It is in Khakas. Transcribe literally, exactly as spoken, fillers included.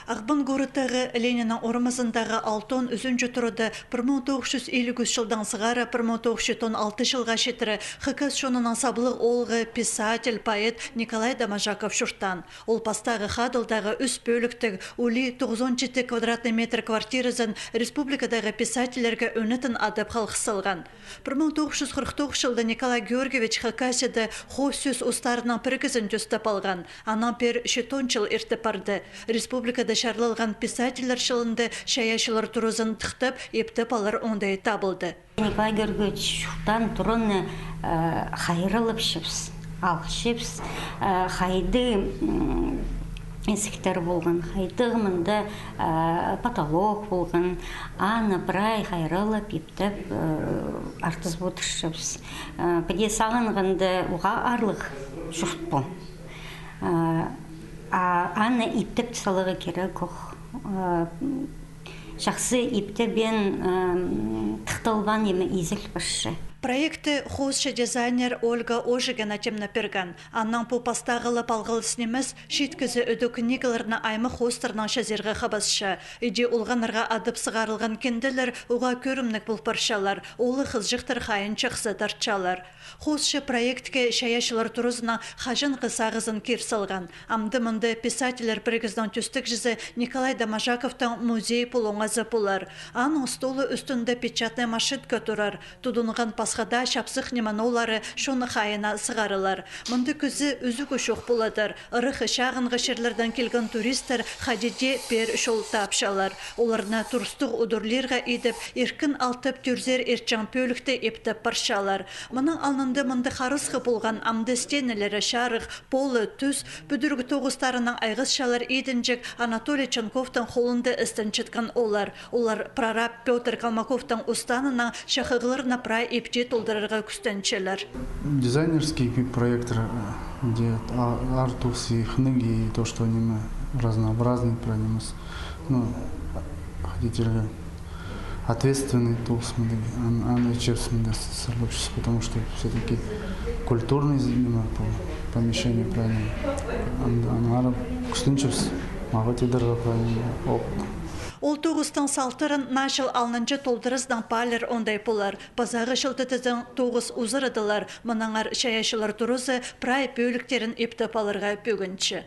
Ағбан городтағы Лениннің орамазындағы алтон ӱзінҷі турада пір муң тоғыс чӱс илиг ӱс чылдаң сығара пір муң тоғыс чӱс он алты чылға читіре хакас чонының саблығ оолғы, писатель, поэт Николай Доможаков чуртаан. Ол пастағы хадылдағы ӱс пӧліктіг, улии тоғызон читі квадратный метр квартиразын республикадағы писательлерге ӧнетін адап халғыс салған. Пір муң тоғыс чӱс хырых тоғыс чылда Николай Георгиевич Хакасияда хоос сӧс устарының пірігізін тӧстеп алған. Аннаң пеер читон чыл иртіп парды. Республикада чарлалған писательлер чылында чайаачылар туразын тыхтап, иптеп алар оңдай табылды. Николай Георгиевич чуртаан тураны, э, хайраллапчабыс, алғысчабыс, э, хайдағ, м, ізіктер полған, хайдағ мында, э, потолок полған, аны прай хайраллап, иптеп, э, артыс одырчабыс. Э, піди сағынғанда, уғаа аарлығ чурт пу. Э, а аны иптеп саларға кирек ох. Э, Чахсы иптебеен, ам, тыхталбаан ниме изіл парча. Проектті хоосчы дизайнер Ольга Ожегина тимнеп пирген. Аннаң пу пастағы ла палғалыс нимес, чиит кізі ӧдік книгаларны аймах хоостарнаң чазирға хабасча. Иди олғаннарға адап сығарылған кинделер уғаа кӧрімніг пол парчалар, оолах-хызыҷахтар хайиин чахсы тартчалар. Хоосчы проектке чайаачылар туразынаң хаҷанғы сағызын кир салған. Амды мында писательлер пірігізінің тӧстегҷізі Николай Доможаковтың музей полуңазы полар. Аның столы ӱстӱнде печатный машинка турар. Тудынған пасха даа чапсых ниме-ноолары чон хайиина сығарылар. Мында кізі ӱзігі чох поладыр. Ырах-чағынғы чирлердең килген туристтер хайди дее пеер чол тапчалар. Оларны турыстығ удурлирға идіп, иркін алтап тӧрзер иртчең пӧлікті иптеп парчалар. Мының алнында мында харасхы полған, амды стенелері чарых, полы тӱс, пӱдіріг тоғыстарынаң айғасчалар идінҷек Анатолий Чонковтың холында істенчеткен ооллар. Олар прораб Пётр Колмаковтың устанынаң чахығларны прай ипти толдырарға кӱстенчелер. Дизайнерский пи-, проектор, э, где а-, аар тоғыс и хынығ, и то, что ниме разнообразный, прай нимес. Ну, хотите ли, ответственный тоғыс мындағ, ан-, аны итчебіс мындағ с-, сырлапчабыс, потому что всё-таки культурный з-, ниме, по-, помещение, прай ниме. Ан-, аннаңар кӱстенчебіс, мағаа тидірерге, прай ниме, опыт. Ол тоғыстың салтарын наа чыл алнынҷа толдыразынаң паалир оңдай полар. Пазағы чылда тізең тоғыс узарадылар, мынаңар чайаачылар туразы прай пӧліктерін иптеп аларға пӧгінче.